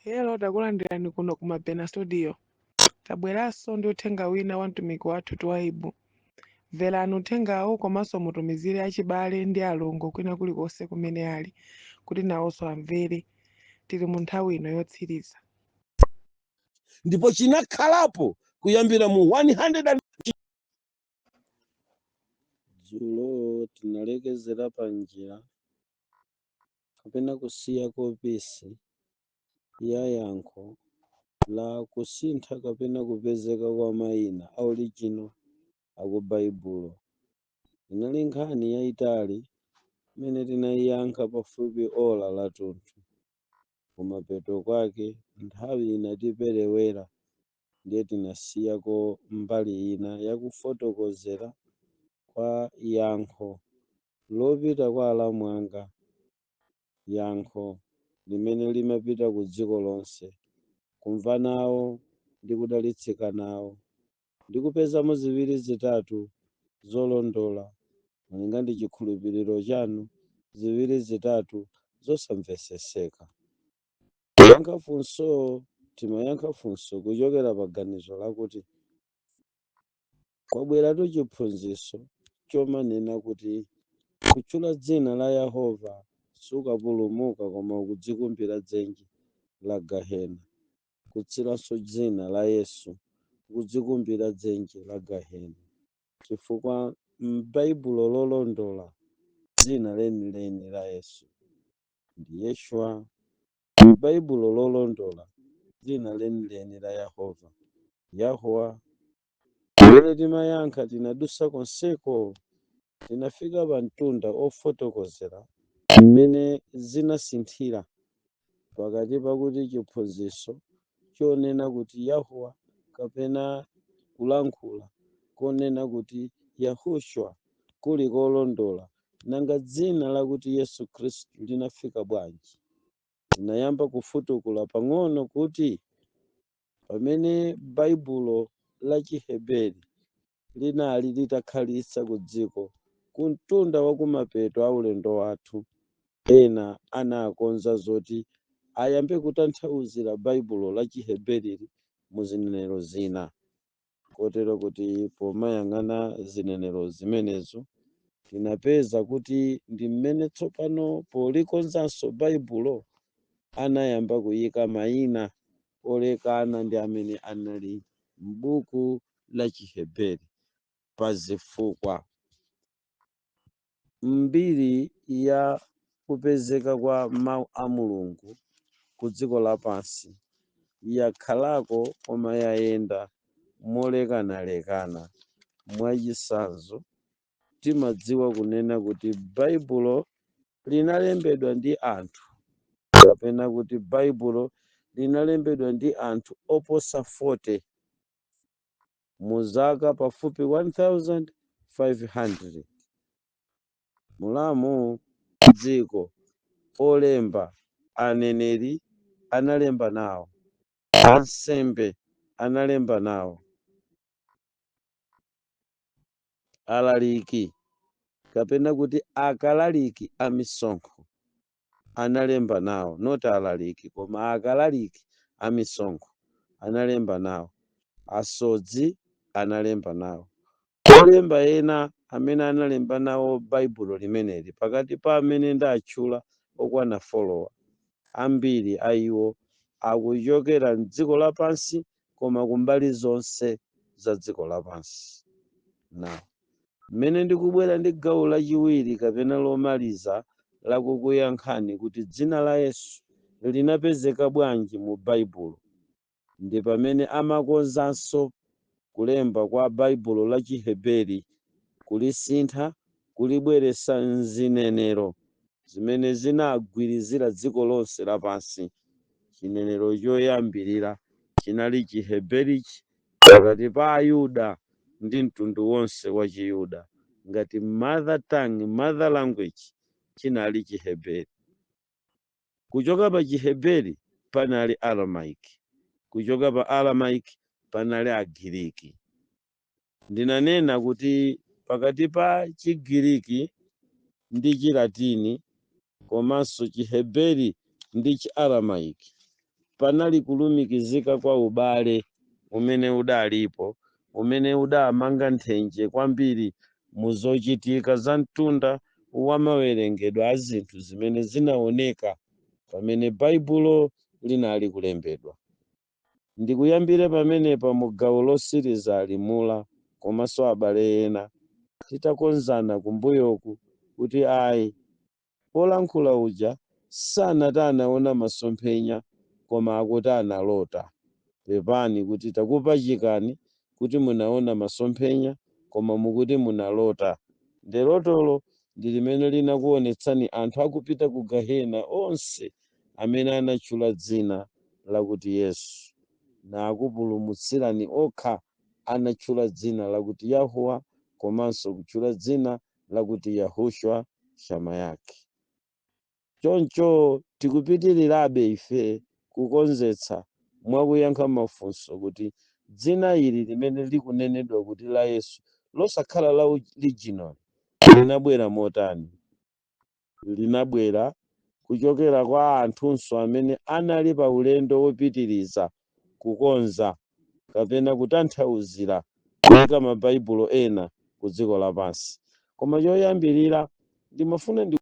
Hello, takulandirani kuno ku Mabena Studio. Tabweranso ndi uthenga wina wa mtumiki wathu Twaibu. Mverani uthengawu komanso mutumizire achibale ndi alongo kwina kulikonse kumene ali kuti nawonso amvere. Tili mu nthawi ino yotsiriza. Ndipo chinakhalapo kuyambira mu 100 and Dzulo tinalekezera pa njira kapena kusiya kopisi ya yankho la kusintha kapena kupezeka kwa mayina a original aku Baibulo. Inali nkhani yayitali imene tinayiyankha pafupi ola lathunthu. Kumapeto kwake nthawi inatiperewera, ndiye tinasiyako mbali ina yakufotokozera kwa yankho lopita kwa alamu anga, yankho limene limapita ku dziko lonse, kumva nawo ndi kudalitsika nawo ndi kupezamo ziwiri zitatu zolondola malinga ndi chikhulupiriro chanu, ziwiri zitatu zosamvetsetseka. Kuyankha funso, timayankha funso kuchokera pa ganizo lakuti kwabweratu chiphunzitso chomanena kuti kutchula dzina la Yehova sukapulumuka koma ukudzikumbira dzenje la gahena, kutsiranso dzina la Yesu ukudzikumbira dzenje la gahena, chifukwa m'Baibulo lolondola dzina lenileni la Yesu ndi Yeshua, m'Baibulo lolondola dzina lenileni la Yehova Yahuwa. Pamene timayankha, tinadusa konseko, tinafika pa mtunda ofotokozera mmene zinasinthira pakati pakuti chiphunzitso chonena kuti Yahuwa kapena kulankhula konena kuti Yahushua kuli kolondola, nanga dzina lakuti Yesu Khristu linafika bwanji? Tinayamba kufutukula pang'ono kuti pamene Baibulo la Chiheberi linali litakhalitsa ku dziko, ku mtunda wa kumapeto a ulendo wathu, ena anakonza zoti ayambe kutanthauzira Baibulo la Chiheberili mu zinenero zina, kotero kuti pomayang'ana zinenero zimenezo tinapeza kuti ndi mmene tsopano polikonzanso Baibulo anayamba kuyika mayina olekana ndi amene anali m'buku la Chiheberi pa zifukwa. Mbiri ya kupezeka kwa mawu a Mulungu ku dziko lapansi yakhalako, koma yayenda molekanalekana. Mwachitsanzo, timadziwa kunena kuti Baibulo linalembedwa ndi anthu, kapena kuti Baibulo linalembedwa ndi anthu oposa 40 mu zaka pafupi 1500. Mulamu dziko olemba, aneneri analemba nawo, ansembe analemba nawo, alaliki kapena kuti akalaliki a misonkho analemba nawo, not alaliki koma akalaliki a misonkho analemba nawo, asodzi analemba nawo. Olemba ena amene analemba nawo Baibulo limeneli, pakati pa amene ndatchula okwana 4, ambiri a iwo akuchokera mdziko lapansi, koma kumbali zonse za dziko lapansi. Now, mmene ndikubwera ndi gawo lachiwiri kapena lomaliza lakukuyankhani kuti dzina la Yesu linapezeka bwanji mu Baibulo, ndi pamene amakonzanso kulemba kwa Baibulo la Chiheberi, kulisintha, kulibweretsa mzinenero zimene zinagwirizira dziko lonse lapansi. Chinenero choyambirira chinali Chiheberichi pakati pa Ayuda ndi mtundu wonse wa Chiyuda ngati mother tongue, mother language, chinali Chiheberi. Kuchoka pa Chiheberi panali Aramaic, kuchoka pa Aramaic panali Agiriki. Ndinanena kuti pakati pa Chigiriki ndi Chilatini komanso Chiheberi ndi Chiaramaic. Panali kulumikizika kwa ubale umene udalipo, umene udamanga nthenje kwambiri mu zochitika za mtunda wa mawerengedwe a zinthu zimene zinaoneka pamene Baibulo linali kulembedwa. Ndikuyambire pamenepa mu gawo losiriza limula komanso abale ena titakonzana kumbuyoku kuti ayi, olankhula uja sanati anaona masomphenya koma akuti analota. Pepani kuti takupachikani kuti munaona masomphenya koma mukuti munalota. Nde lotolo ndi limene linakuonetsani anthu akupita ku gahena onse amene anatchula dzina lakuti Yesu, nakupulumutsirani okha anatchula dzina lakuti Yahuwah komanso kutchula dzina lakuti Yahushua Shamayaki. Choncho tikupitirirabe ife kukonzetsa mwakuyankha mafunso kuti dzina ili limene likunenedwa kuti la Yesu losakhala la original linabwera motani? Linabwera kuchokera kwa anthunso amene anali pa ulendo wopitiriza kukonza kapena kutanthauzira kuyika mabaibulo ena ku dziko lapansi. Koma choyambirira ndimafuna ndi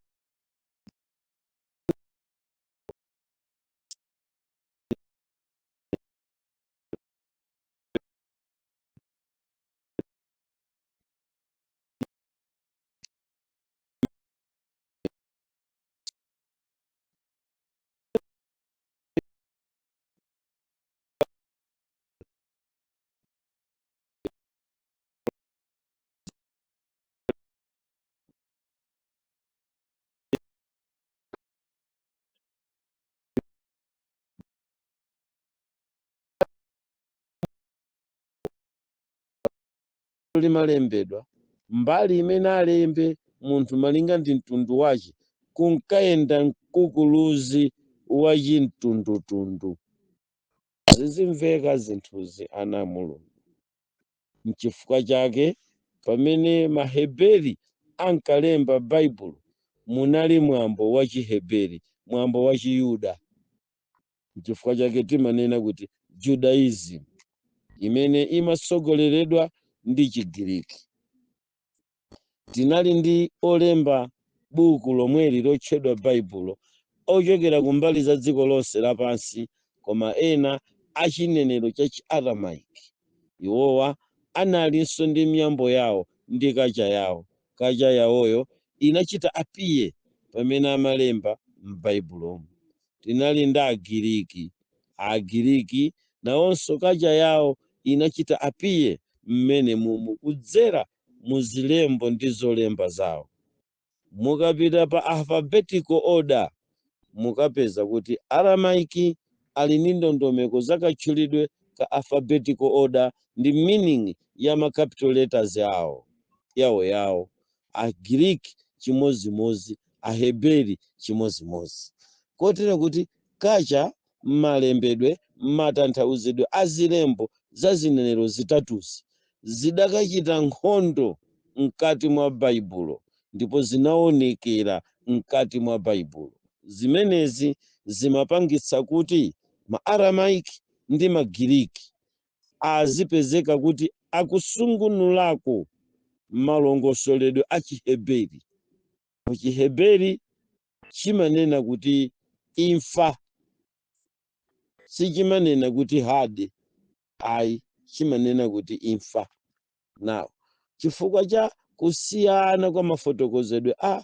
limalembedwa mbali imene alembe munthu malinga ndi mtundu wace kunkayenda mkukuluzi wa chimtundutundu. Zizimveka zinthuzi, ana a Mulungu. Nchifukwa chake pamene Maheberi ankalemba Baibulo munali mwambo wa Chiheberi, mwambo wa Chiyuda. Nchifukwa chake timanena kuti Judaism imene imatsogoleredwa ndi Chigiriki. Tinali ndi olemba buku lomweli lotchedwa Baibulo ochokera ku mbali za dziko lonse lapansi koma ena a chinenero cha Chiaramaiki. Iwowa analinso ndi miyambo yawo ndi kacha yawo. Kacha yawoyo inachita appear pamene amalemba m'Baibulomu. Tinali ndi Agiriki. Agiriki nawonso kacha yawo inachita appear mmenemumu kudzera mu zilembo ndi zolemba zawo. Mukapita pa alphabetical order mukapeza kuti Aramaic ali ndi ndondomeko za katchulidwe ka alphabetical order ndi meaning ya ma capital letters awo yawoyawo. Agiriki chimodzimodzi, Aheberi chimodzimodzi. Kotero kuti kacha, malembedwe, matanthauzidwe a zilembo za zinenero zitatuzi zidakachita nkhondo mkati mwa Baibulo ndipo zinaonekera mkati mwa Baibulo. Zimenezi zimapangitsa kuti ma Aramaic ndi ma Giriki azipezeka kuti akusungunulako malongosoledwe a Chiheberi. Mu Chiheberi chimanena kuti imfa, sichimanena kuti hade ayi, chimanena kuti imfa. Now, chifukwa cha kusiyana kwa mafotokozedwe a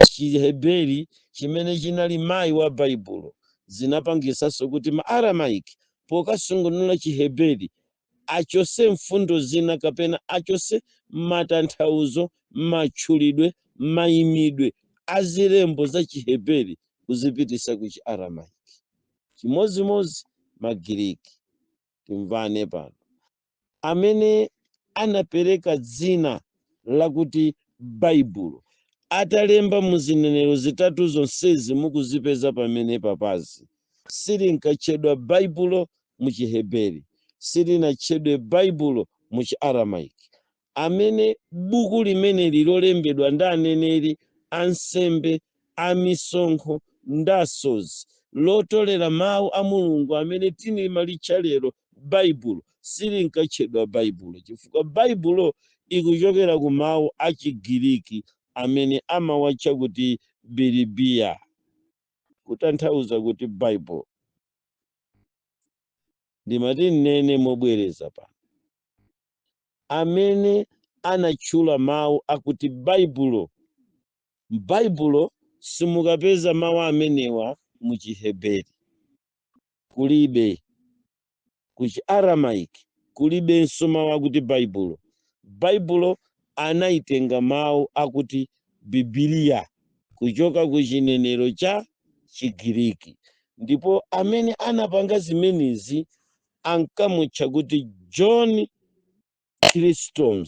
Chiheberi chimene chinali mayi wa Baibulo, zinapangisanso kuti ma Aramaic pokasungunula Chiheberi achose mfundo zina kapena achose matanthauzo, matchulidwe, mayimidwe a zilembo za Chiheberi kuzipitisa ku Chiaramaiki. Chimodzimodzi Magiriki. Timvane pano. Amene anapereka dzina lakuti Baibulo atalemba mu zinenero zitatu zonsezi mukuzipeza pamene papazi, silinkatchedwa Baibulo mu Chiheberi, silinatchedwe Baibulo mu Chiaramaiki. Amene buku limeneli lolembedwa ndi aneneri, ansembe, amisonkho ndi asodzi. Lotolera mawu a Mulungu amene timalitcha lero Baibulo silinkatchedwa Baibulo, chifukwa Baibulo ikuchokera ku mawu a Chigiriki amene amawatcha kuti Biribiya, kutanthauza kuti Bible. Ndimati nnene mobwereza pano, amene anatchula mawu akuti Baibulo, m'Baibulo simukapeza mawu amenewa mu Chiheberi, kulibe. Ku Chiaramaiki kulibenso mawu akuti Baibulo. Baibulo anayitenga mawu akuti Bibiliya kuchoka ku chinenero cha Chigiriki, ndipo amene anapanga zimenezi ankamutcha kuti John Chrysostom.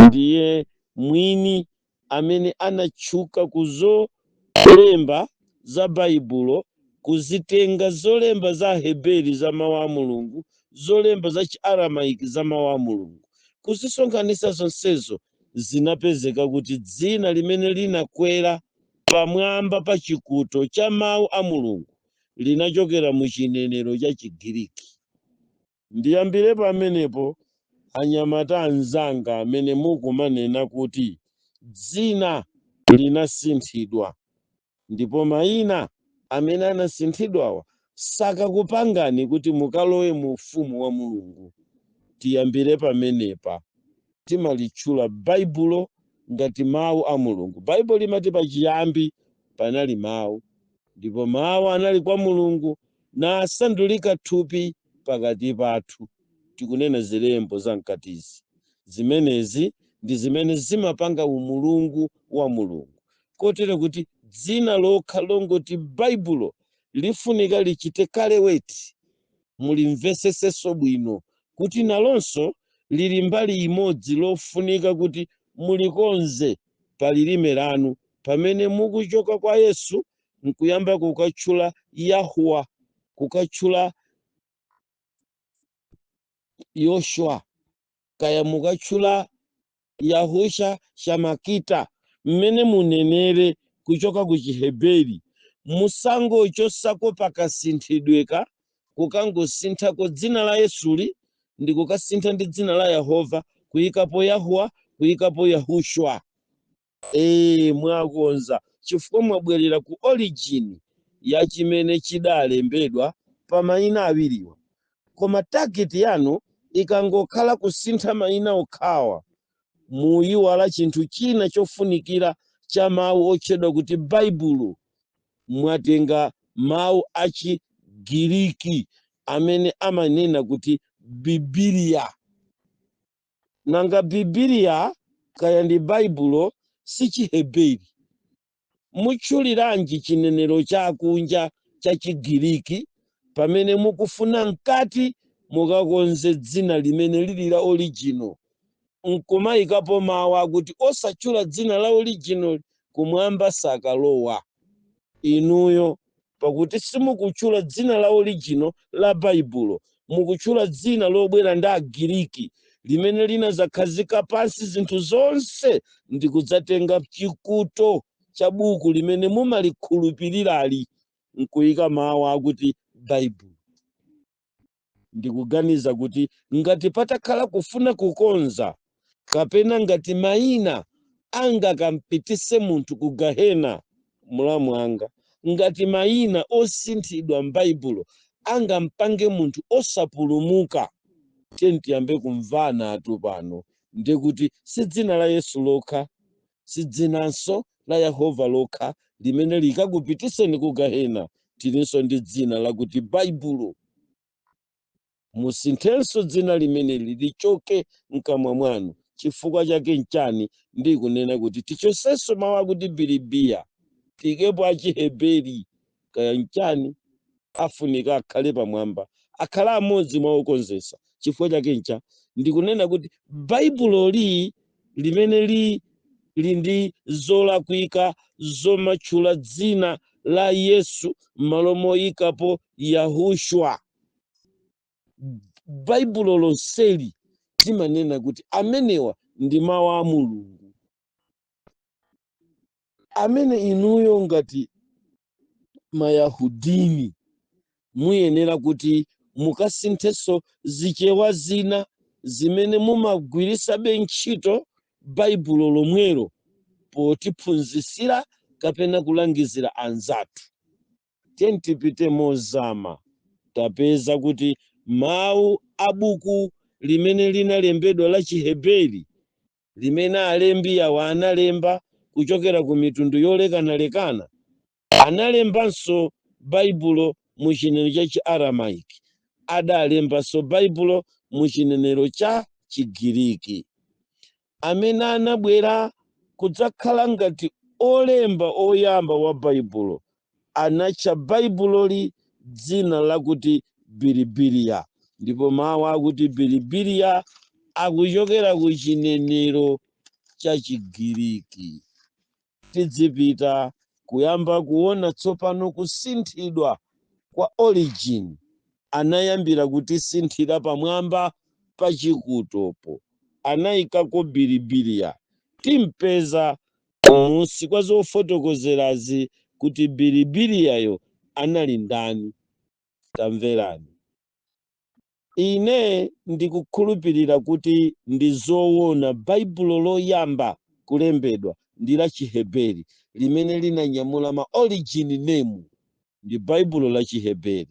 Ndiye mwini amene anatchuka ku zolemba za Baibulo, kuzitenga zolemba za Heberi za mawu a Mulungu, zolemba za Chiaramaiki za mawu a Mulungu, kuzisonkhanitsa zonsezo, zinapezeka kuti dzina limene linakwera pamwamba pa chikuto cha mawu a Mulungu linachokera mu chinenero cha Chigiriki. Ndiyambire pamenepo, anyamata anzanga amene mukumanena kuti dzina linasinthidwa, ndipo mayina amene anasinthidwawa sakakupangani kuti mukalowe mu ufumu wa Mulungu. Tiyambire pamenepa. Timalitchula Baibulo ngati mawu a Mulungu. Baibulo limati pachiyambi panali mawu, ndipo mawu anali kwa Mulungu, nasandulika thupi pakati pathu. Tikunena zilembo za mkatizi, zimenezi ndi zimene zimapanga umulungu wa Mulungu, kotero kuti dzina lokha longoti Baibulo lifunika lichite kale weti mulimvesesenso bwino kuti nalonso lili mbali imodzi lofunika kuti mulikonze pa lilime lanu pamene mukuchoka kwa Yesu nkuyamba kukatchula Yahuwa, kukatchula Yoshua, kaya mukatchula Yahusha Shamakita, mmene munenere kuchoka ku Chiheberi, musangochosako pakasinthidweka, kukangosinthako dzina la Yesuli ndi kukasintha ndi dzina la Yehova, kuyikapo Yahuwa, kuyikapo Yahushua. Mwakonza chifukwa mwabwerera ku origin ya chimene chidalembedwa pa mayina awiriwa. Koma target yanu ikangokhala kusintha mayina okhawa, muyiwala chinthu china chofunikira cha mawu otchedwa kuti Baibulo. Mwatenga mawu achigiriki amene amanena kuti Bibiliya. Nanga Bibiliya kaya ndi Baibulo si Chiheberi, mutchuliranji chinenero chakunja cha Chigiriki pamene mukufuna mkati mukakonze dzina limene lili la original, nkumayikapo mawu akuti osatchula dzina la original kumwamba sakalowa? Inuyo pakuti simukutchula dzina la original la Baibulo, mukutchula dzina lobwera ndi Agiriki limene linazakhazika pansi zinthu zonse ndi kudzatenga chikuto cha buku limene mumalikhulupirirali nkuyika mawu akuti Baibulo. Ndikuganiza kuti ngati patakhala kufuna kukonza, kapena ngati mayina angakampitise munthu ku gahena, mulamu anga, ngati mayina osinthidwa m'Baibulo angampange munthu osapulumuka, tiye tiyambe kumvana atu pano, ndikuti si dzina la Yesu lokha, si dzinanso la Yehova lokha limene likakupitiseni ku gahena, tilinso ndi dzina lakuti Baibulo. Musinthenso dzina limeneli lichoke mkamwa mwanu. Chifukwa chake nchani ndikunena kuti tichosenso mawu akuti Bilibiya, tikepo Achiheberi kaya nchani, afunika akhale pamwamba, akhale amodzi mwa okonzesa? Chifukwa chake ncha ndikunena kuti Baibuloli limene li ndi zolakwika zomatchula dzina la Yesu m'malo moyikapo Yahushua, Baibulo lonseli timanena kuti amenewa ndi mawu a Mulungu amene inuyo ngati Mayahudini, muyenera kuti mukasinthenso Zichewa zina zimene mumagwirisabe ntchito Baibulo lomwelo potiphunzitsira kapena kulangizira anzathu. Tiye tipite mozama. Tapeza kuti mawu a buku limene linalembedwa la Chiheberi, limene alembi awa analemba kuchokera ku mitundu yolekanalekana, analembanso Baibulo mu chinenero cha Chiaramaiki, adalembanso Baibulo mu chinenero cha Chigiriki. Amene anabwera kudzakhala ngati olemba oyamba wa Baibulo anatcha Baibuloli dzina lakuti Biribiliya, ndipo mawu akuti Biribiliya akuchokera ku chinenero cha Chigiriki. Tidzipita kuyamba kuona tsopano kusinthidwa kwa origin. Anayambira kutisinthira pamwamba pa chikutopo, anayikako Biribiliya. Timpeza kumusi kwa zofotokozerazi kuti Biribiliyayo anali ndani. Tamverani, ine ndikukhulupirira kuti ndi zoona Baibulo loyamba kulembedwa ndi la Chiheberi limene linanyamula ma origin name, ndi Baibulo la Chiheberi.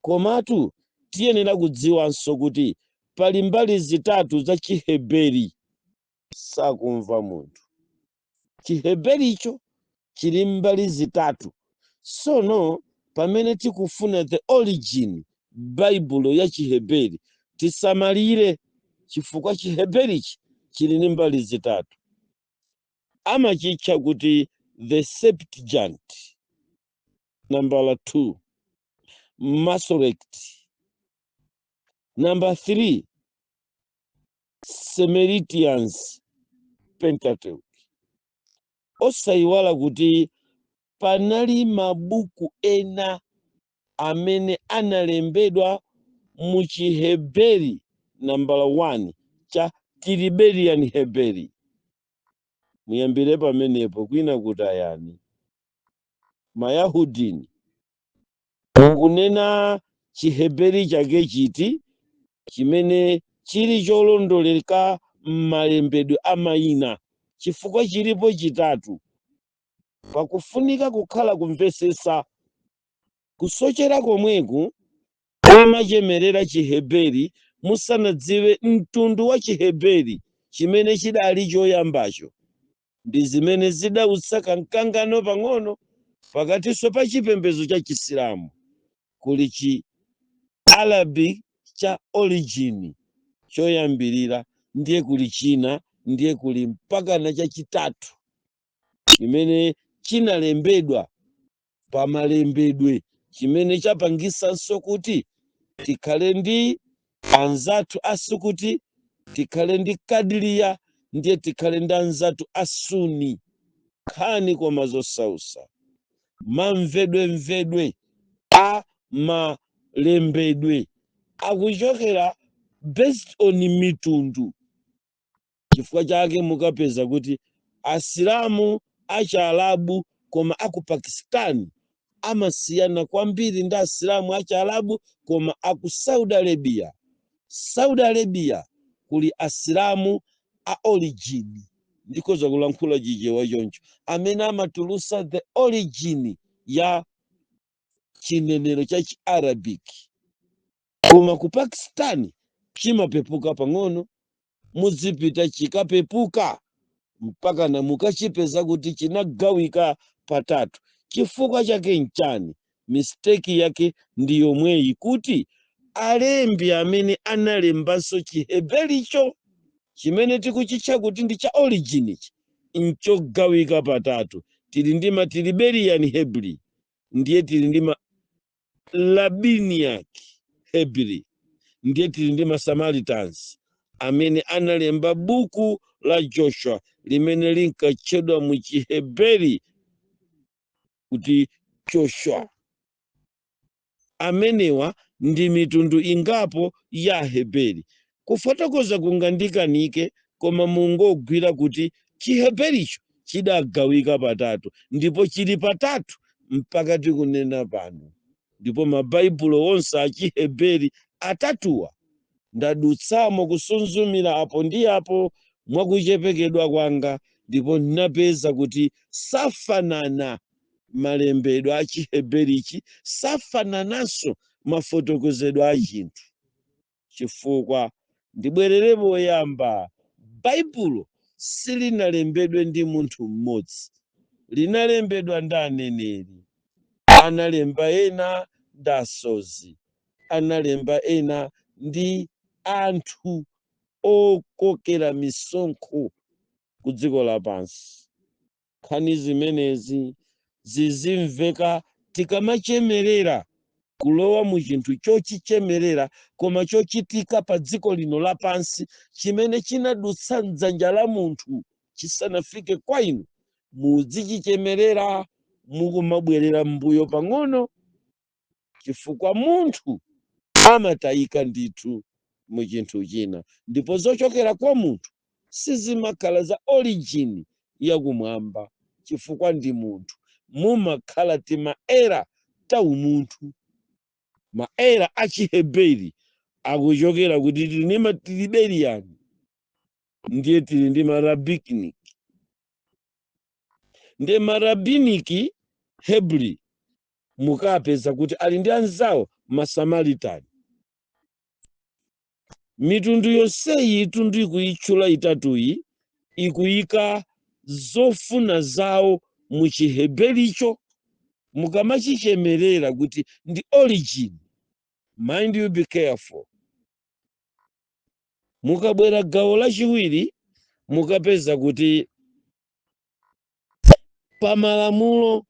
Komatu tiyenera kudziwanso kuti pali mbali zitatu za Chiheberi. Sakumva munthu. Chihebericho chili mbali zitatu. Sono pamene tikufuna the origin Baibulo ya Chiheberi, tisamalire, chifukwa Chiheberichi chili ndi mbali zitatu. Amachitcha kuti the Septuagint, nambala 2 Masoret, number 3 Samaritans Pentateuch. Osayiwala kuti panali mabuku ena amene analembedwa mu Chiheberi nambala 1 cha Tiberian Heberi. Muyambire pamenepo kwina kutayani. Mayahudini, mukunena Chiheberi chake chiti chimene chili cholondoleka m'malembedwe a mayina? Chifukwa chilipo chitatu. Pakufunika kukhala kumvesesa kusochera komweku komachemerera Chiheberi musanadziwe mtundu wa Chiheberi chimene chidali choyambacho, ndi zimene zidautsa kamkangano pang'ono pakatinso pa chipembedzo cha Chisilamu. Kuli chi Arabic cha origin choyambirira, ndiye kuli china, ndiye kuli mpakana chachitatu chimene chinalembedwa pamalembedwe, chimene chapangisanso kuti tikhale ndi anzathu Asukuti, tikhale ndi Kadiriya, ndiye tikhale ndi anzathu Asuni. Nkhani koma zosausa. Mamvedwemvedwe a malembedwe akuchokera based on mitundu. Chifukwa chake mukapeza kuti Asilamu Achiarabu koma aku Pakistan amasiyana kwambiri ndi Asilamu Achiarabu koma aku Saudi Arabia. Saudi Arabia kuli Asilamu a origin, ndikhoza kulankhula Chichewa choncho, amene amatulusa the origin ya chinenero cha Chiarabic, koma ku Pakistan chimapepuka pang'ono. Muzipita chikapepuka mpaka na mukachipeza kuti chinagawika patatu. Chifukwa chake nchani? Mistake yake ndi yomweyi, kuti alembi amene analembanso Chihebericho chimene tikuchitcha kuti ndi cha origin ichi nchogawika patatu. Tili ndi ma Tiberian Hebrew, ndiye tili ndi ma Rabbinic Hebrew, ndiye tili ndi ma Samaritans amene analemba buku la Joshua limene linkatchedwa mu Chiheberi kuti Joshua. Amenewa ndi mitundu ingapo ya Heberi. Kufotokoza kungandikanike, koma mungogwira kuti Chihebericho chidagawika patatu, ndipo chili patatu. mpaka tikunena pano. Ndipo mabaibulo onse achiheberi atatuwa ndadutsamo kusunzumira apo ndi apo mwakuchepekedwa kwanga, ndipo ndinapeza kuti safanana malembedwe a Chiheberichi, safanananso mafotokozedwe a chinthu. Chifukwa ndibwerere poyamba, Baibulo silinalembedwe ndi munthu mmodzi, linalembedwa ndi aneneri. Analemba ena ndi asodzi, analemba ena ndi anthu okokera misonkho ku dziko lapansi. Nkhani zimenezi zizimveka tikamachemerera kulowa mu chinthu chochichemerera koma chochitika pa dziko lino lapansi chimene chinadutsa mdzanja la munthu chisanafike kwa inu, muzichichemerera mukumabwerera m'mbuyo pang'ono, chifukwa munthu amatayika ndithu mu chinthu china, ndipo zochokera kwa munthu sizimakhala za origin yakumwamba, chifukwa ndi munthu. Mumakhala tima error ta umunthu. Ma error a Chiheberi akuchokera kuti tili ndi ma Tiberian, ndiye tili ndi ma Rabbinic. Ndiye ma Rabbinic Hebrew mukapeza kuti ali ndi anzawo ma Samaritan. Mitundu yonseyi itundu ikuyitchula itatuyi ikuyika zofuna zawo mu Chihebericho. Mukamachichemerera kuti ndi origin, mind you, be careful. Mukabwera gawo lachiwiri, mukapeza kuti pamalamulo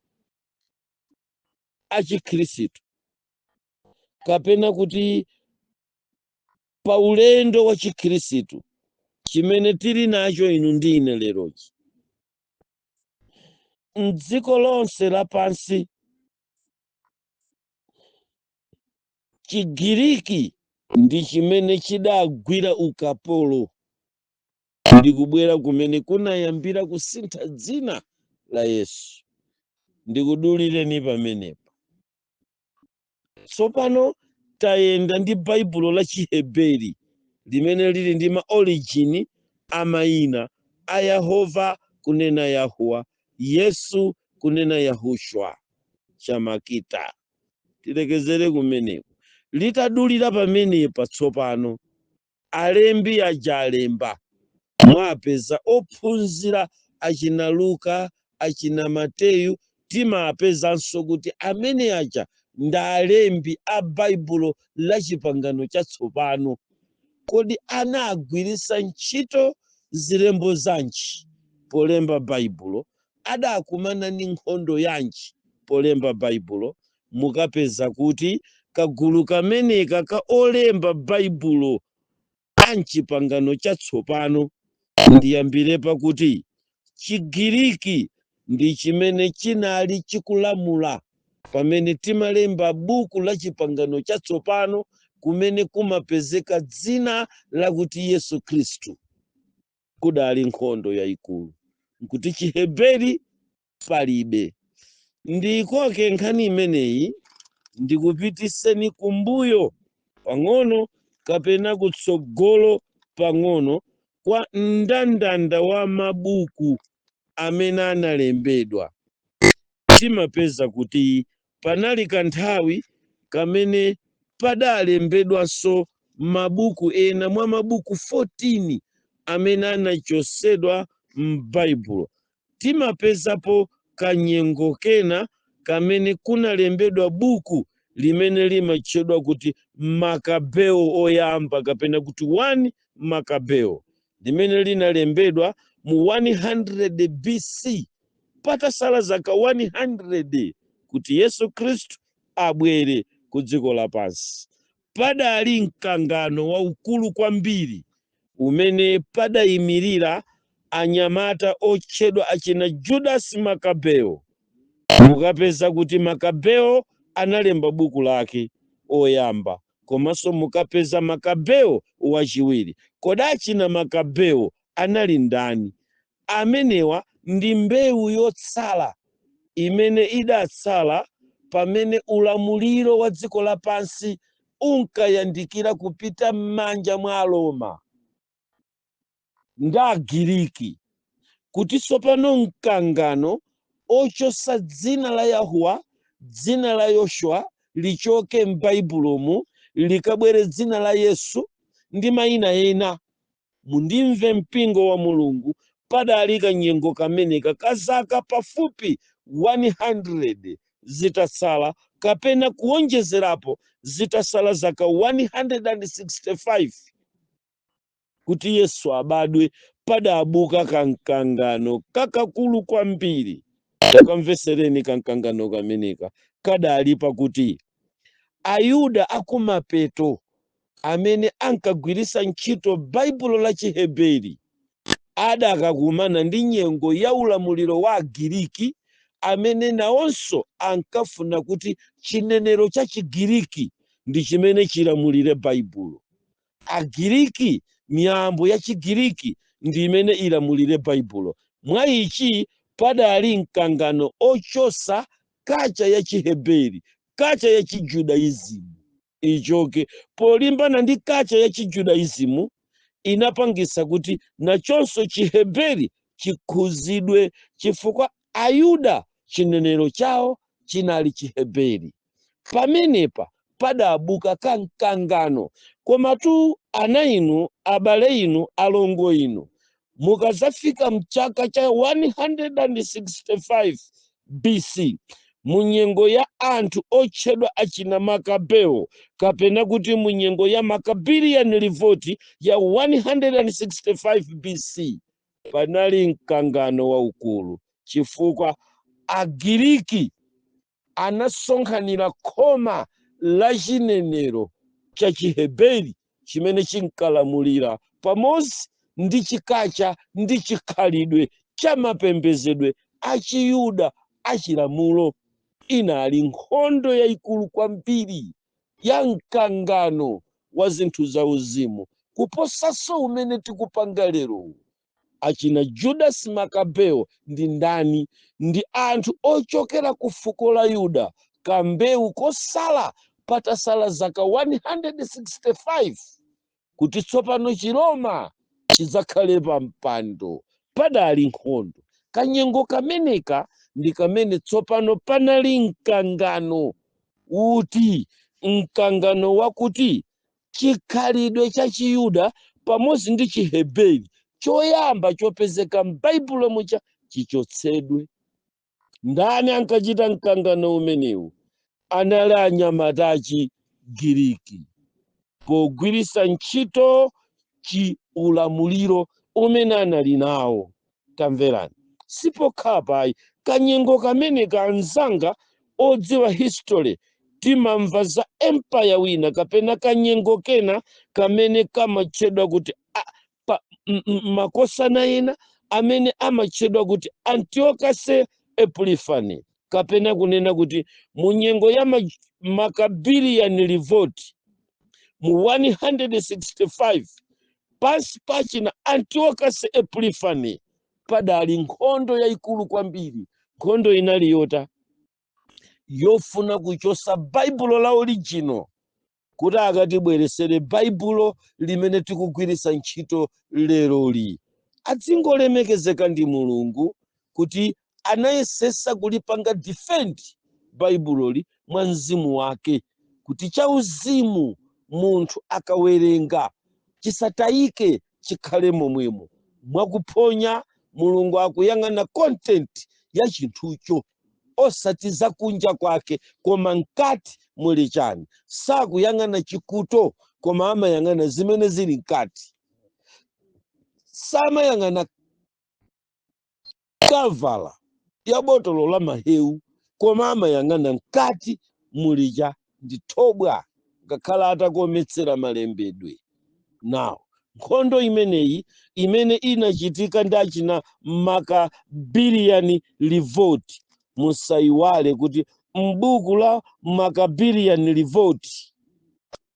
a Chikhristu kapena kuti pa ulendo wa Chikhristu chimene tili nacho inu ndi ine lerochi mdziko lonse lapansi, Chigiriki ndi chimene chidagwira ukapolo ndi kubwera kumene kunayambira kusintha dzina la Yesu. Ndikudulireni pamenepa. Tsopano tayenda ndi Baibulo la Chiheberi limene lili ndi ma origin a mayina a Yehova kunena Yahuwa, Yesu kunena Yahushua Chamakita. Tilekezere kumeneko. Litadulira pamenepa, tsopano alembi aja alemba, mwapeza ophunzira achina Luka, achina Mateyu, timapezanso kuti amene aja ndi alembi a Baibulo la Chipangano Chatsopano. Kodi anagwiritsa ntchito zilembo zanji polemba Baibulo? Adakumana ndi nkhondo yanji polemba Baibulo? Mukapeza kuti kagulu kameneka ka olemba Baibulo a Mchipangano Chatsopano, ndiyambire pakuti Chigiriki ndi chimene chinali chikulamula pamene timalemba buku la Chipangano Chatsopano kumene kumapezeka dzina lakuti Yesu Khristu. Kudali nkhondo yayikulu nkuti Chiheberi palibe. Ndikoke nkhani imeneyi ndikupitiseni kumbuyo pang'ono kapena kutsogolo pang'ono kwa mndandanda wa mabuku amene analembedwa. Timapeza kuti panali kanthawi kamene padalembedwanso mabuku ena mwa mabuku 14 amene anachosedwa m'Baibulo. Timapezapo kanyengo kena kamene kunalembedwa buku limene limatchedwa kuti Makabeo oyamba kapena kuti 1 Makabeo, limene linalembedwa mu 100 BC, patasala zaka 100 kuti Yesu Khristu abwere ku dziko lapansi. Padali mkangano waukulu kwambiri umene padayimirira anyamata otchedwa achina Judas Makabeo. Mukapeza kuti Makabeo analemba buku lake oyamba, komanso mukapeza Makabeo wachiwiri. Kodi achina Makabeo anali ndani? Amenewa ndi mbewu yotsala. Imene idatsala pamene ulamuliro wa dziko lapansi unkayandikira kupita m'manja mwa Aroma ndi Agiriki, kuti tsopano mkangano ochosa dzina la Yahuwa, dzina la Yoshua lichoke m'Baibulomu, likabwere dzina la Yesu ndi mayina ena. Mundimve, mpingo wa Mulungu, padali kanyengo kameneka ka zaka pafupi 100 zitatsala kapena kuwonjezerapo, zitasala zaka 165 kuti Yesu abadwe, padabuka kamkangano kakakulu kwambiri. Takamvesereni kamkangano kameneka. Kadali pakuti Ayuda akumapeto amene ankagwiritsa ntchito Baibulo la Chiheberi adakakumana ndi nyengo ya ulamuliro wa Agiriki, amene nawonso ankafuna kuti chinenero cha Chigiriki ndi chimene chilamulire Baibulo. Agiriki, miyambo ya Chigiriki ndi imene ilamulire Baibulo. Mwa ichi padali mkangano ochosa culture ya Chiheberi, culture ya Chijudaism ichoke. Polimbana ndi culture ya Chijudaism, inapangisa kuti nachonso Chiheberi chikhuzidwe, chifukwa Ayuda chinenero chawo chinali Chiheberi. Pamenepa padabuka kamkangano. Komatu ana inu, abale inu, alongo inu, mukazafika mchaka cha 165 BC, munyengo ya anthu otchedwa achina Makabeo, kapena kuti munyengo ya Maccabean Revolt ya 165 BC, panali mkangano waukulu, chifukwa Agiriki anasonkhanira khoma la chinenero cha Chiheberi chimene chinkalamulira pamodzi ndi chiculture ndi chikhalidwe cha mapembedzedwe a Chiyuda achilamulo. Inali nkhondo yayikulu kwambiri ya mkangano wa zinthu zauzimu kuposanso umene tikupanga lero. Achina Judas Makabeo ndi ndani? Ndi anthu ochokera ku fuko la Yuda, kambewu kosala patasala zaka 165 kuti tsopano Chiroma chidzakhale pa mpando. Padali nkhondo. Kanyengo kameneka ndi kamene tsopano panali mkangano uti? Mkangano wakuti chikhalidwe cha Chiyuda pamodzi ndi Chiheberi choyamba chopezeka m'Baibulo mucha chichotsedwe. Ndani ankachita mkangano umenewu? Anali anyamata Achigiriki, pogwiritsa ntchito chiulamuliro umene anali nawo. Tamverani, sipokhapayi. Kanyengo kamene anzanga odziwa history timamva za empire wina kapena kanyengo kena kamene kamatchedwa kuti makosana ena amene amatchedwa kuti Antiochus Epiphanes, kapena kunena kuti mu nyengo ya Maccabean Revolt mu 165, pansi pachina Antiochus Epiphanes, padali nkhondo yayikulu kwambiri. Nkhondo inali yota yofuna kuchosa Baibulo la original kuti akatibweresere Baibulo limene tikugwiritsa ntchito leroli. Adzingolemekezeka ndi Mulungu kuti anayesesa kulipanga defend Baibuloli mwa mzimu wake, kuti chauzimu munthu akawerenga chisatayike, chikhale momwemo. Mwakuphonya, Mulungu akuyang'ana content ya chinthucho, osati zakunja kwake, koma mkati muli chani. Sakuyang'ana chikuto, koma amayang'ana zimene zili mkati. Samayang'ana cover ya botolo la mahewu, koma amayang'ana mkati muli cha. Ndi thobwa, ngakhala atakometsera malembedwe nawo. Nkhondo imeneyi imene inachitika ndi achina Maccabean Revolt, musayiwale kuti m'buku la Maccabean Revolt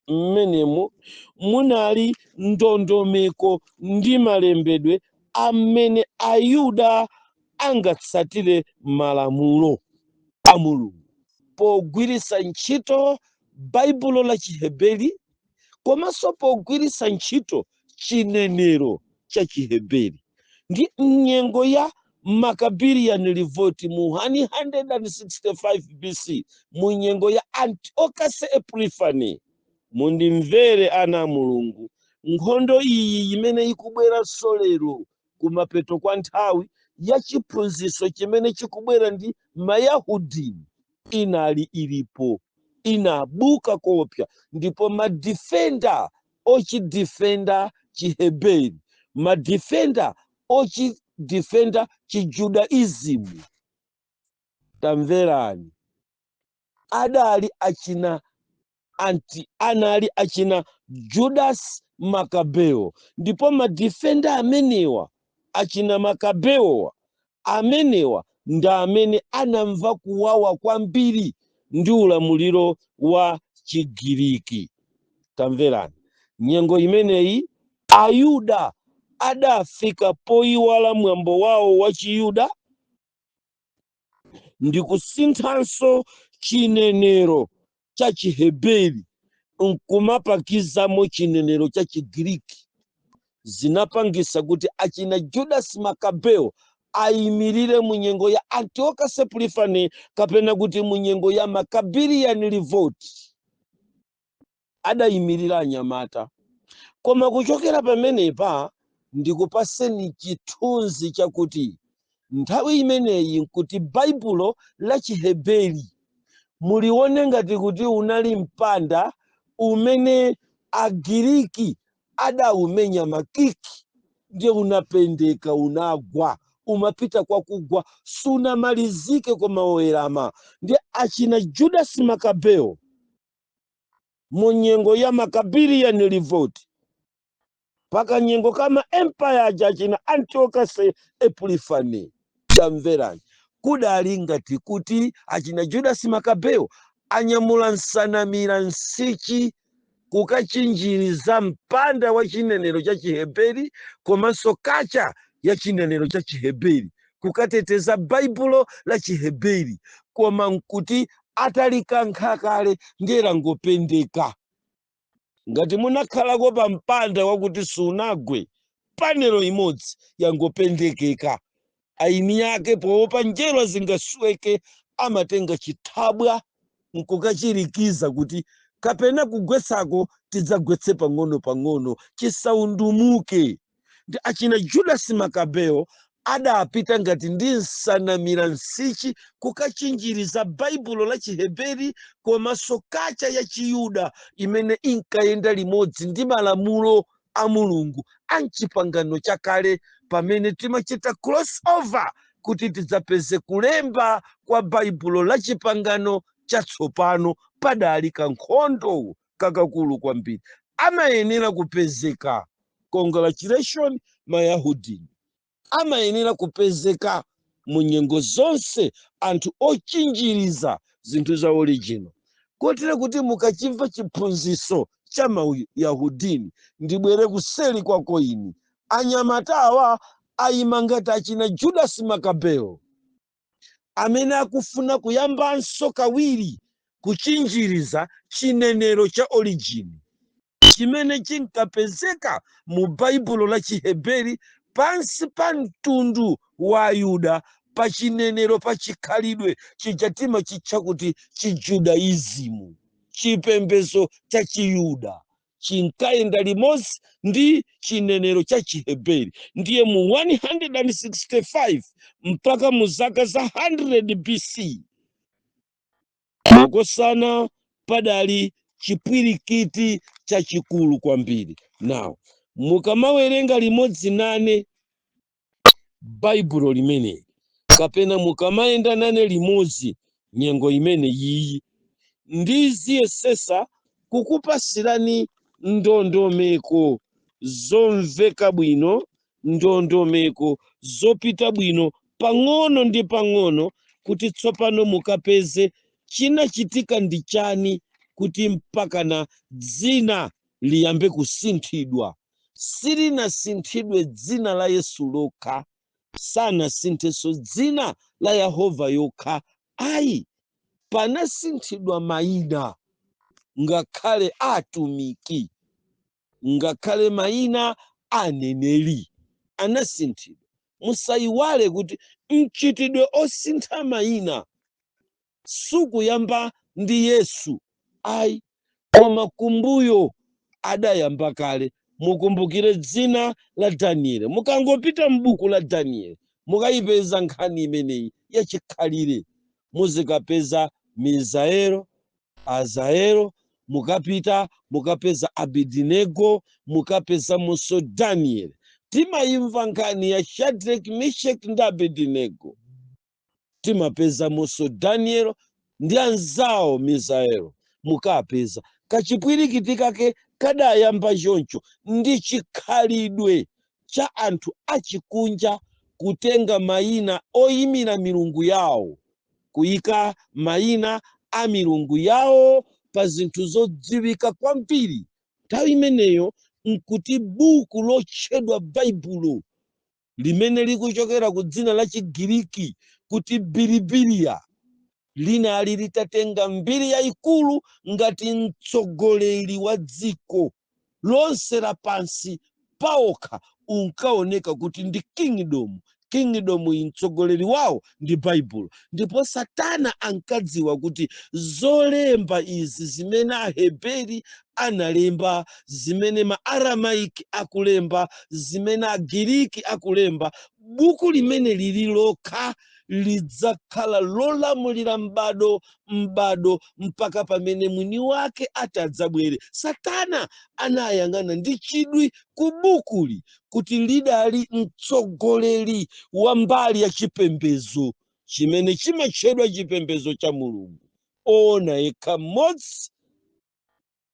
mmenemo munali ndondomeko ndi malembedwe amene Ayuda angatsatire malamulo. A Mulungu pogwiritsa ntchito Baibulo la Chiheberi komanso pogwiritsa ntchito chinenero cha Chiheberi, ndi mnyengo ya Maccabean Revolt mu 165 BC, mu nyengo ya Antiochus Epiphanes. Mundimvere, ana a Mulungu, nkhondo iyi imene ikubweranso lero kumapeto kwa nthawi ya chiphunzitso chimene chikubwera ndi Mayahudi inali ilipo, inabuka kopya, ndipo madefender ochidefenda Chiheberi, madefender ochidefenda Chijudaism, tamverani, adali achina anti anali achina Judas Makabeo. Ndipo madefender amenewa, achina Makabeowa amenewa, ndi amene anamva kuwawa kwambiri ndi ulamuliro wa Chigiriki. Tamverani, nyengo imeneyi Ayuda adafika poyiwala mwambo wawo wa Chiyuda ndi kusinthanso chinenero cha Chiheberi nkumapakizamo chinenero cha Chigiriki. Zinapangisa kuti achina Judas Makabeo ayimirire mu nyengo ya Antiochus Epiphanes, kapena kuti mu nyengo ya Maccabean Revolt adayimirira anyamata. Koma kuchokera pamenepa ndikupaseni chithunzi chakuti nthawi imeneyi nkuti Baibulo la Chiheberi mulione ngati kuti unali mpanda umene Agiriki adawumenya makiki, ndiye unapendeka, unagwa, umapita kwakugwa, sunamalizike koma woyerama. Ndi achina Judas Makabeo mu nyengo ya Maccabean Revolt, paka nyengo kama empire aja achina Antiochus Epiphanes, tamverani, kudali ngati kuti achina Judas Makabeo anyamula nsanamira, nsichi, kukachinjiriza mpanda wa chinenero cha Chiheberi komanso culture ya chinenero cha Chiheberi, kukateteza Baibulo la Chiheberi. Koma nkuti atalikankha kale, ndiye langopendeka. Ngati munakhalako pa mpanda wakuti sunagwe, panelo imodzi yangopendekeka, aini yake poopa njerwa zingasweke amatenga chithabwa nkukachirikiza kuti kapena kugwetsako tidzagwetse pang'ono pang'ono, chisaundumuke. Ndi achina Judas Makabeo adapita ngati ndi nsanamira, nsichi, kukachinjiriza Baibulo la Chiheberi komanso culture ya Chiyuda imene inkayenda limodzi ndi malamulo a Mulungu a mchipangano chakale, pamene timachita crossover kuti tidzapeze kulemba kwa Baibulo la Chipangano Chatsopano. Padali kankhondo kakakulu kwambiri, amayenera kupezeka. Congratulation, Mayahudi, amayenera kupezeka mu nyengo zonse anthu ochinjiriza zinthu za original, kotero kuti mukachimva chiphunzitso cha Mayahudini, ndibwere kuseli kwako ini, anyamatawa ayima ngati achina Judas Makabeo amene akufuna kuyambanso kawiri kuchinjiriza chinenero cha origin chimene chinkapezeka mu Baibulo la Chiheberi pansi pa mtundu wa Ayuda, pa chinenero, pa chikhalidwe chija timachitcha kuti Chijudaism. Chipembedzo cha Chiyuda chinkayenda limodzi ndi chinenero cha Chiheberi. Ndiye mu 165 mpaka mu zaka za 100 BC, makosana, padali chipwirikiti chachikulu kwambiri. Now, mukamawerenga limodzi nane Baibulo limeneli, kapena mukamayenda nane limodzi nyengo imene iyi, ndiziyesesa kukupasirani ndondomeko zomveka bwino, ndondomeko zopita bwino pang'ono ndi pang'ono, kuti tsopano mukapeze chinachitika ndi chani kuti mpakana dzina liyambe kusinthidwa. Silinasinthidwe dzina la Yesu lokha, sanasinthenso dzina la Yehova yokha ayi. Panasinthidwa mayina, ngakhale atumiki, ngakhale mayina aneneri anasinthidwa. Musayiwale kuti mchitidwe osintha mayina sukuyamba ndi Yesu ayi, koma kumbuyo adayamba kale. Mukumbukire dzina la Danieli. Mukangopita m'buku la Danieli mukayipeza nkhani imeneyi yachikhalire. Muzikapeza Misaelo, Azaelo, mukapita mukapeza Abidinego, mukapeza muso Daniel. Timayimva nkhani ya Shadrach, Meshach ndi Abidinego. Timapeza muso Daniel ndi anzawo Misaelo. Mukapeza kachipwirikiti kake kadayamba choncho ndi chikhalidwe cha anthu achikunja kutenga mayina oyimira milungu yawo, kuyika mayina a milungu yawo pa zinthu zodziwika kwambiri. Nthawi imeneyo nkuti buku lotchedwa Baibulo, limene likuchokera ku dzina la Chigiriki kuti Bilibiliya, linali litatenga mbiri yayikulu ngati mtsogoleri wa dziko lonse lapansi paokha. Unkaoneka kuti ndi kingdom. Kingdom iyi mtsogoleri wawo ndi Baibulo. Ndipo Satana ankadziwa kuti zolemba izi zimene Aheberi analemba, zimene ma Aramaiki akulemba, zimene Agiriki akulemba, buku limene lili lokha lidzakhala lolamulira m'bado m'bado mpaka pamene mwini wake atadzabwere. Satana anayang'ana ndi chidwi ku bukuli kuti lidali mtsogoleri wa mbali ya chipembedzo chimene chimatchedwa chipembedzo cha Mulungu oona yekha mmodzi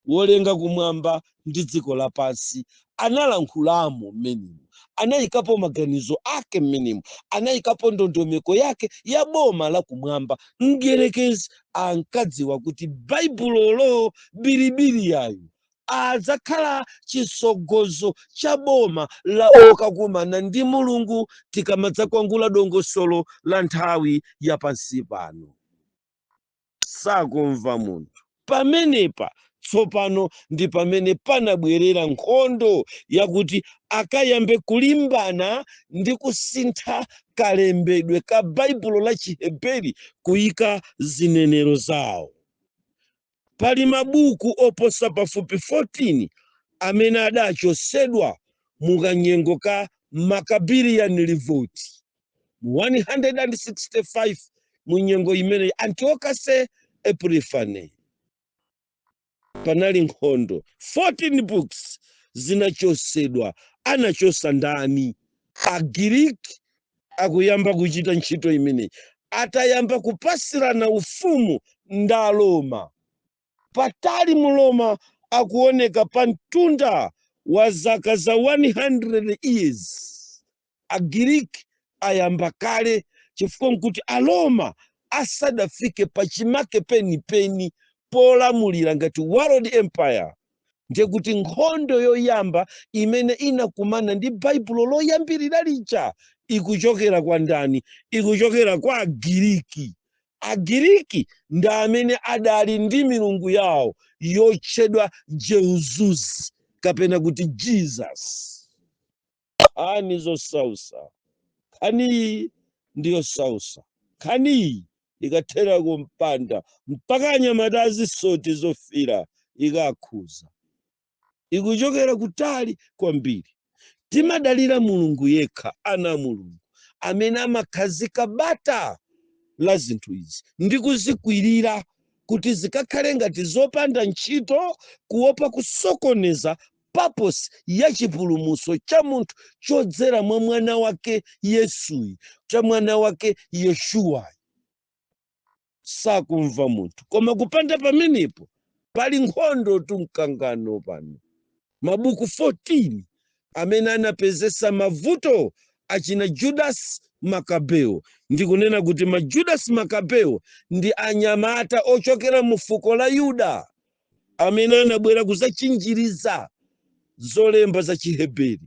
wolenga kumwamba ndi dziko lapansi. Analankhulamo mmenemo, anayikapo maganizo ake mmenemo, anayikapo ndondomeko yake ya boma lakumwamba. Mdierekezi ankadziwa kuti Baibulolo, Bilibiliyayo, adzakhala chisogozo cha boma la okakumana ndi Mulungu tikamadzakwangula dongosolo la nthawi ya pansi pano. Sakumva munthu. Pamenepa tsopano ndi pamene panabwerera nkhondo yakuti akayambe kulimbana ndi kusintha kalembedwe ka Baibulo la Chiheberi kuyika zinenero zawo. Pali mabuku oposa pafupi 14 amene adachosedwa mukanyengo ka Maccabean Revolt mu 165, mu nyengo imene Antiochus Epiphanes panali nkhondo. 14 books zinachosedwa. Anachosa ndani? Agiriki akuyamba kuchita ntchito imeneyi atayamba kupasirana ufumu ndi Aroma. Patali mu Roma akuoneka pa mtunda wa zaka za 100 years. Agiriki ayamba kale, chifukwa nkuti Aroma asadafike pachimake penipeni polamulira ngati world empire. Ndiye kuti nkhondo yoyamba imene inakumana ndi Baibulo loyambirira lija ikuchokera kwa ndani? Ikuchokera kwa Agiriki. Agiriki ndi amene adali ndi milungu yawo yotchedwa Jeuzus kapena kuti Jesus. Nkhani zosausa, nkhaniyi ndiyosausa. Nkhaniyi ikathera kumpanda mpaka anyamata azisoti zofira ikakhuza, ikuchokera kutali kwambiri. Timadalira Mulungu yekha, ana a Mulungu, amene amakhazika bata la zinthu izi ndi kuzikwirira kuti zikakhale ngati zopanda ntchito, kuopa kusokoneza purpose ya chipulumutso cha munthu chodzera mwa mwana wake Yesuyi, cha mwana wake Yeshuwayi. Sakumva munthu. Koma kupanda pamenepo pali nkhondo, tumkangano pano. Mabuku 14 amene anapezesa mavuto achina Judas Makabeo. Ndikunena kuti ma Judas Makabeo ndi anyamata ochokera mu fuko la Yuda amene anabwera kuzachinjiriza zolemba za Chiheberi.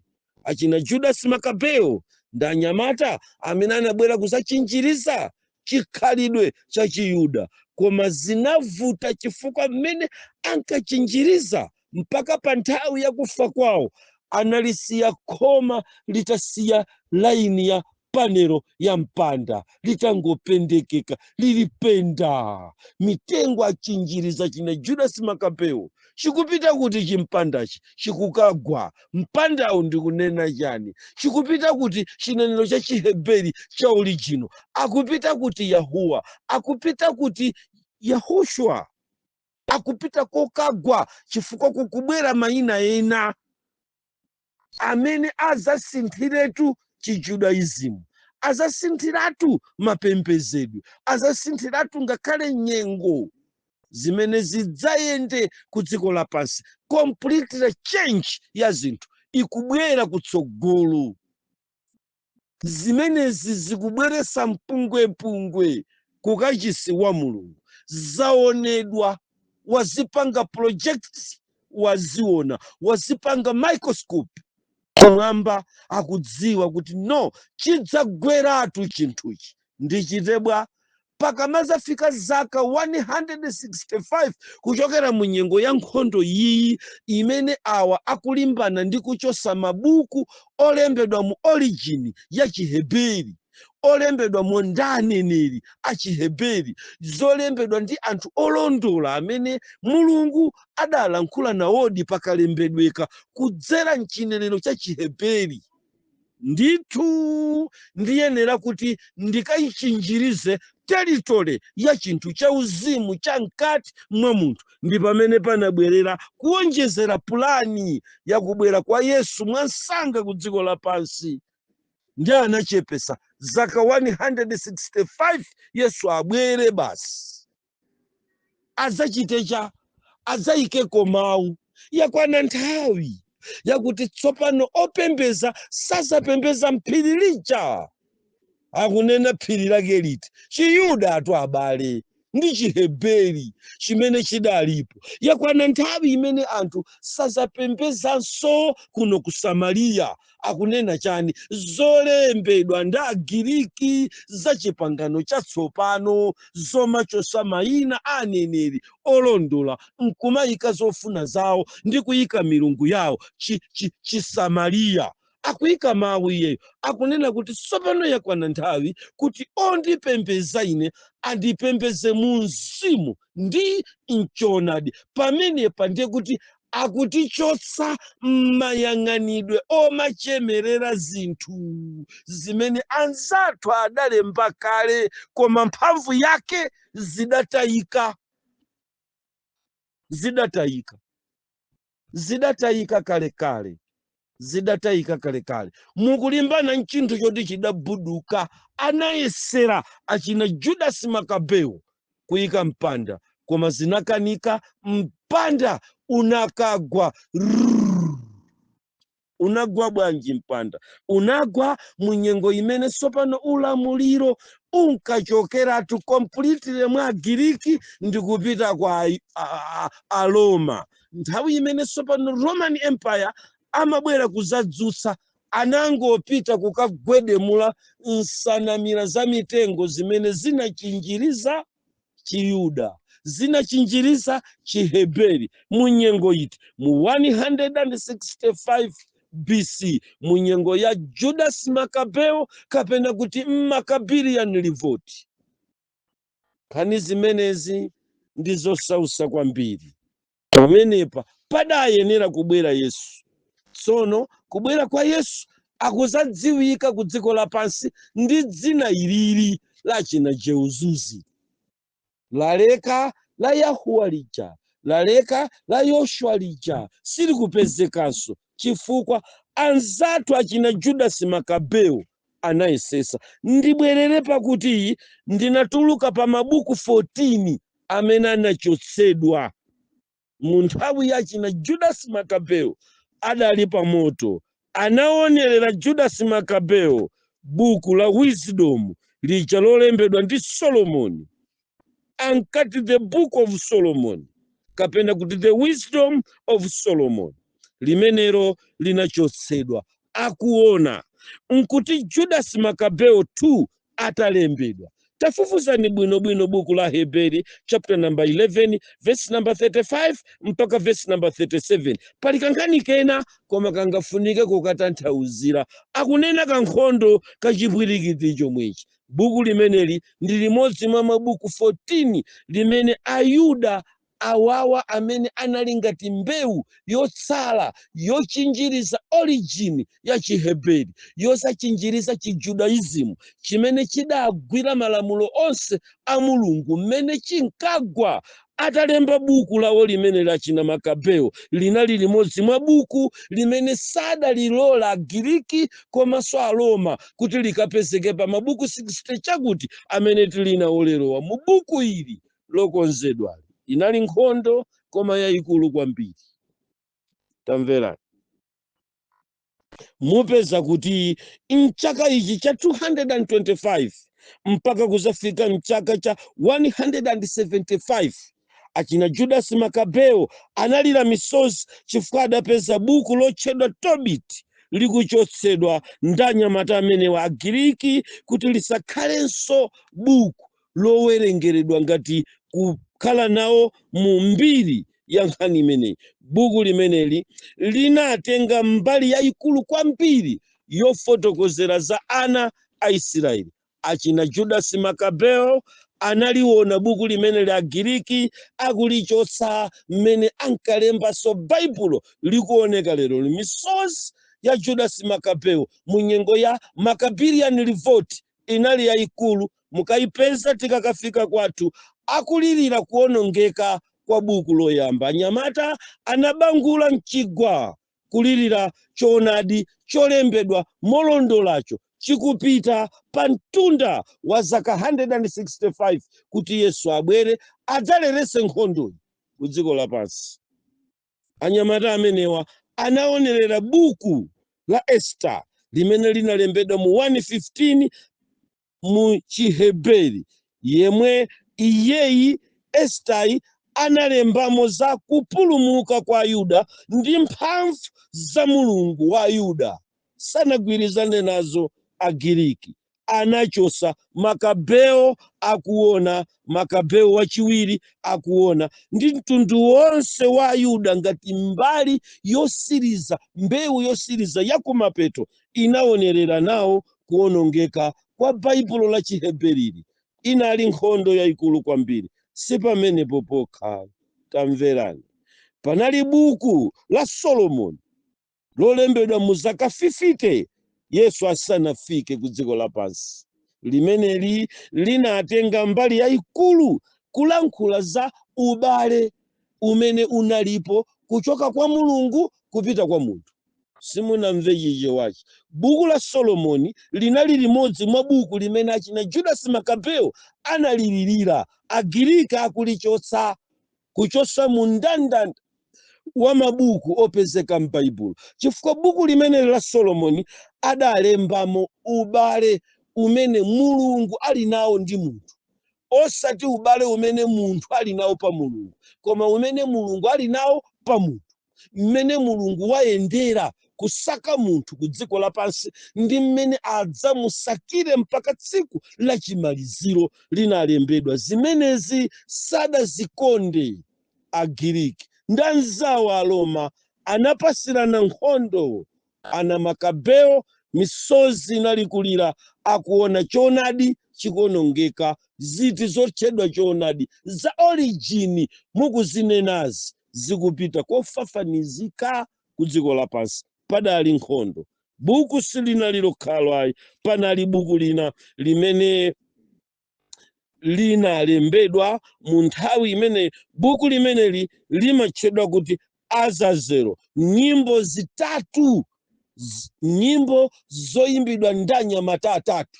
Achina Judas Makabeo ndi anyamata amene anabwera kuzachinjiriza chikhalidwe cha Chiyuda. Koma zinavuta chifukwa mmene ankachinjiriza mpaka pa nthawi yakufa kwawo, analisiya khoma litasiya laini ya panelo ya mpanda litangopendekeka, lilipenda mitengo. Achinjiriza china Judas Makabeo, chikupita kuti chimpandachi? Chikukagwa mpandawu. Ndikunena chani? Chikupita kuti chinenero cha Chiheberi cha original? Akupita kuti Yahuwa? Akupita kuti Yahushua? Akupita kokagwa chifukwa kukubwera mayina ena amene azasinthiretu Chijudaism, azasinthiratu mapembedzedwe, azasinthiratu ngakhale nyengo zimene zidzayende ku dziko lapansi. Completely change ya zinthu ikubwera kutsogolo. Zimenezi zikubweretsa mpungwepungwe kukachisi wa Mulungu. Zaonedwa, wazipanga project, waziona, wazipanga microscope. Kumwamba akudziwa kuti no, chidzagweratu chinthuchi ndichitebwa pakamazafika zaka 165 kuchokera mu nyengo ya nkhondo iyi imene awa akulimbana ndi kuchosa mabuku olembedwa mu origin ya Chiheberi, olembedwa mu ndi aneneri a Chiheberi, zolembedwa ndi anthu olondola amene Mulungu adalankhula nawodi pakalembedweka kudzera mchinenero cha Chiheberi. Ndithu ndiyenera kuti ndikayichinjirize territory ya chinthu cha uzimu cha mkati mwa munthu. Ndi pamene panabwerera kuwonjezera pulani yakubwera kwa Yesu mwansanga ku dziko lapansi. Ndi anachepesa zaka 165, Yesu abwere basi, adzachite cha adzayikeko mawu. Yakwana nthawi yakuti tsopano opembeza sazapembeza mphiri lija. Akunena phiri lake liti? Chiyuda atu abale, ndi Chiheberi chimene chidalipo. Yakwana nthawi imene anthu sazapembezanso kuno ku Samariya. Akunena chani? Zolembedwa ndi Agiriki za Chipangano Chatsopano, zomachosa mayina a aneneri olondola nkumayika zofuna zawo ndi kuyika milungu yawo. Chisamariya akuyika mawu iyeyo, akunena kuti tsopano yakwana nthawi kuti ondipembeza ine andipembeze mu mzimu ndi mchoonadi. Pamenepa ndiye kuti akutichotsa m'mayang'anidwe omachemerera zinthu zimene anzathu adalemba kale, koma mphamvu yake zidatayika, zidatayika, zidatayika kalekale, zidatayika kalekale. Mukulimbana mchinthu choti chidabuduka. Anayesera achina Judas Makabeo kuyika mpanda, koma zinakanika. Mpanda unakagwa. Rrrr. Unagwa bwanji mpanda? Unagwa mu nyengo imene tsopano ulamuliro unkachokeratu completely mwa Agiriki ndi kupita kwa Aroma. Nthawi imene tsopano Roman Empire amabwera kuzadzutsa, anangopita kukagwedemula nsanamira za mitengo zimene zinachinjiriza Chiyuda, zinachinjiriza Chiheberi. Mu nyengo iti? Mu 165 BC, mu nyengo ya Judas Macabeo, kapena kuti Maccabean Revolt. Nkhani zimenezi ndi zosausa kwambiri. Pamenepa padayenera kubwera Yesu. Tsono kubwera kwa Yesu akuzadziwika ku dziko lapansi ndi dzina ilili la china Jeuzuzi, laleka la Yahuwa lija, laleka la Yoshua lija, silikupezekanso chifukwa anzathu achina Judas Makabeo anayesesa. Ndibwerere pakuti ndinatuluka pa mabuku 14 amene anachotsedwa mu nthawi yachina Judas Makabeo adali pa moto. Anaonerera Judas Makabeo buku la Wisdom lija lolembedwa ndi Solomoni, ankati The Book of Solomon kapena kuti The Wisdom of Solomon. Limenelo linachotsedwa akuona. Nkuti Judas Makabeo 2 atalembedwa. Tafufuzani bwinobwino buku la Heberi chapter number 11 verse number 35 mpaka verse number 37. Pali kankhani kena koma kangafunike kukatanthauzira, akunena kankhondo kachipwirikiti chomwechi. Buku limeneli ndi limodzi mwa mabuku 14 limene Ayuda awawa amene anali ngati mbewu yotsala yochinjiriza origin ya Chiheberi, yosachinjiriza Chijudaism chimene chidagwira malamulo onse a Mulungu mmene chinkagwa, atalemba buku lawo limene lachina Makabeo, linali limodzi mwa buku limene sadalilola Agiriki komanso Aroma kuti likapezeke pa mabuku 60 chakuti amene tili nawo lerowa. Mu buku ili lokonzedwa inali nkhondo koma yayikulu kwambiri. Tamverani, mupeza kuti mchaka ichi cha 225 mpaka kuzafika mchaka cha 175, achina Judas Makabeo analira misozi chifukwa adapeza buku lotchedwa Tobit likuchotsedwa ndi anyamata amenewa Agiriki kuti lisakhalenso buku lowerengeredwa ngati kukhala nawo mu mbiri ya nkhani imeneyi. Buku limeneli linatenga mbali yayikulu kwambiri yofotokozera za ana a Israeli. Achina Judas Makabeo analiona buku limene la Agiriki akulichotsa mmene ankalembanso Baibulo likuoneka lero. Misozi ya Judas Makabeo mu nyengo ya Maccabean Revolt inali yayikulu. Mukayipeza tikakafika kwathu, akulirira kuonongeka kwa buku loyamba. Anyamata anabangula mchigwa kulirira choonadi cholembedwa molondolacho chikupita pa mtunda wa zaka 165 kuti Yesu abwere adzalerese nkhondoyi ku dziko lapansi. Anyamata amenewa anaonerera buku la Esther limene linalembedwa mu 115 mu Chiheberi, yemwe iyeyi Estayi analembamo za kupulumuka kwa Yuda ndi mphamvu za Mulungu wa Yuda. Sanagwirizane nazo Agiriki, anachosa. Makabeo akuona, Makabeo wachiwiri akuona ndi mtundu wonse wa Yuda ngati mbali yosiriza, mbewu yosiriza yakumapeto, inaonerera nawo kuonongeka kwa Baibulo la Chiheberili. Inali nkhondo yayikulu kwambiri. Si pamenepo pokha, tamverani, panali buku la Solomoni lolembedwa mu zaka 50 Yesu asanafike ku dziko lapansi, limeneli linatenga mbali yayikulu kulankhula za ubale umene unalipo kuchoka kwa Mulungu kupita kwa munthu. Simunamve Chichewachi? Buku la Solomoni linali limodzi mwa buku limene achina Judas Makabeo analilirira Agirika akulichotsa, kuchotsa mu mndandanda wa mabuku opezeka m'Baibulo, chifukwa buku limene la Solomoni adalembamo ubale umene Mulungu ali nawo ndi munthu, osati ubale umene munthu ali nawo pa Mulungu, koma umene Mulungu ali nawo pa munthu, mmene Mulungu wayendera kusaka munthu ku dziko lapansi ndi mmene adzamusakire mpaka tsiku lachimaliziro. Linalembedwa zimenezi, sadazikonde Agiriki ndi anzawo Aroma, anapasirana nkhondo. Ana Makabeo misozi inali kulira akuona choonadi chikuonongeka. Ziti zotchedwa choonadi za origin mukuzinenazi zikupita kofafanizika ku dziko lapansi. Padali nkhondo. Buku silinali lokhalo ayi, panali buku lina limene linalembedwa mu nthawi imene. Buku limeneli limatchedwa kuti Azazelo, nyimbo zitatu, nyimbo zoyimbidwa ndi anyamata atatu.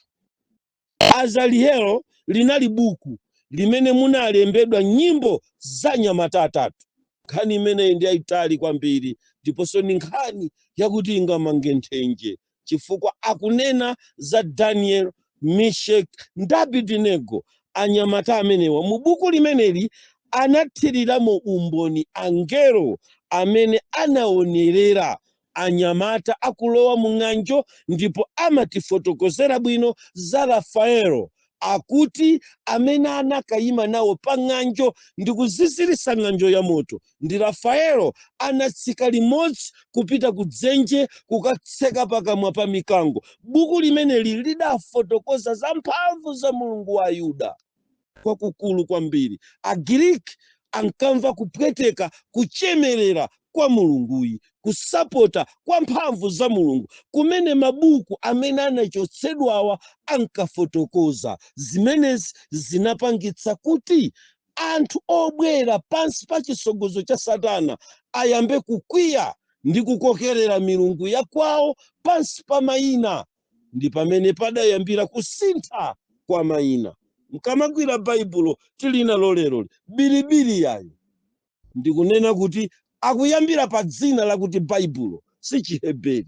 Azarielo linali buku limene munalembedwa nyimbo za anyamata atatu. Nkhani imeneyi ndi yayitali kwambiri, ndiponso ndi nkhani yakuti ingamange nthenje, chifukwa akunena za Daniel, Mishek ndi Abidinego. Anyamata amenewa mu buku limeneli anathiriramo umboni angelo amene anaonerera anyamata akulowa mu ng'anjo, ndipo amatifotokozera bwino za Rafaelo. Akuti amene anakayima nawo pa ng'anjo ndi kuzizirisa ng'anjo ya moto ndi Rafaelo, anatsika limodzi kupita ku dzenje kukatseka pakamwa pa mikango. Buku limeneli lidafotokoza za mphamvu za Mulungu wa Yuda kwakukulu kwambiri. Agiriki ankamva kupweteka kuchemerera kwa Mulunguyi, kusapota kwa mphamvu za Mulungu kumene mabuku amene anachotsedwawa ankafotokoza. Zimenezi zinapangitsa kuti anthu obwera pansi pa chisogozo cha Satana ayambe kukwiya ndi kukokerera milungu ya kwawo pansi pa mayina. Ndi pamene padayambira kusintha kwa mayina. Mkamagwira Baibulo tili nalo leroli, bilibili yayo, ndikunena kuti akuyambira pa dzina lakuti Baibulo si Chiheberi.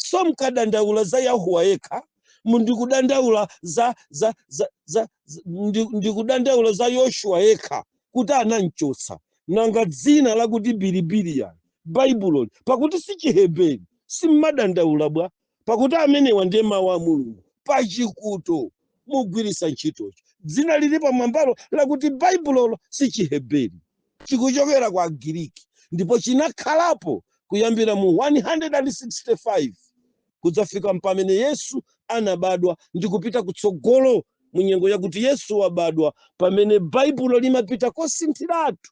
So mkadandaula za Yahuwa yekha, ndikudandaula za za za za ndikudandaula za Yoshua yekha kuti anamchotsa. Nanga dzina lakuti bilibili yayo, Baibuloli, pakuti si Chiheberi, simmadandaula bwa? Pakuti amenewa ndiye mawu a Mulungu. Pachikuto mugwirisa ntchitocho, dzina lili pamwambalo lakuti Baibulolo si Chiheberi, chikuchokera kwa Agiriki, ndipo chinakhalapo kuyambira mu 165 kudzafika pamene Yesu anabadwa ndi kupita kutsogolo mu nyengo yakuti Yesu wabadwa, pamene Baibulo limapita kosinthiratu.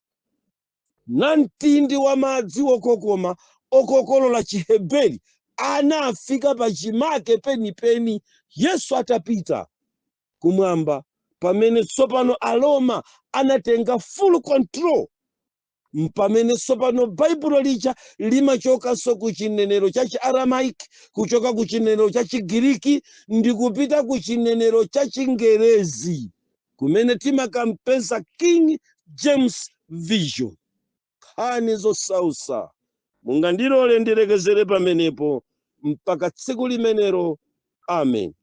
Namtindi wa madzi okokoma okokolola Chiheberi anafika pachimake penipeni Yesu atapita kumwamba, pamene tsopano Aroma anatenga full control, pamene tsopano Baibulo lija limachokanso ku chinenero cha Chiaramaic, kuchoka ku chinenero cha Chigiriki ndi kupita ku chinenero cha Chingerezi kumene timakampeza King James Version. Nkhani zosausa, mungandilole ndilekezere pamenepo mpaka tsiku limenelo. Amen.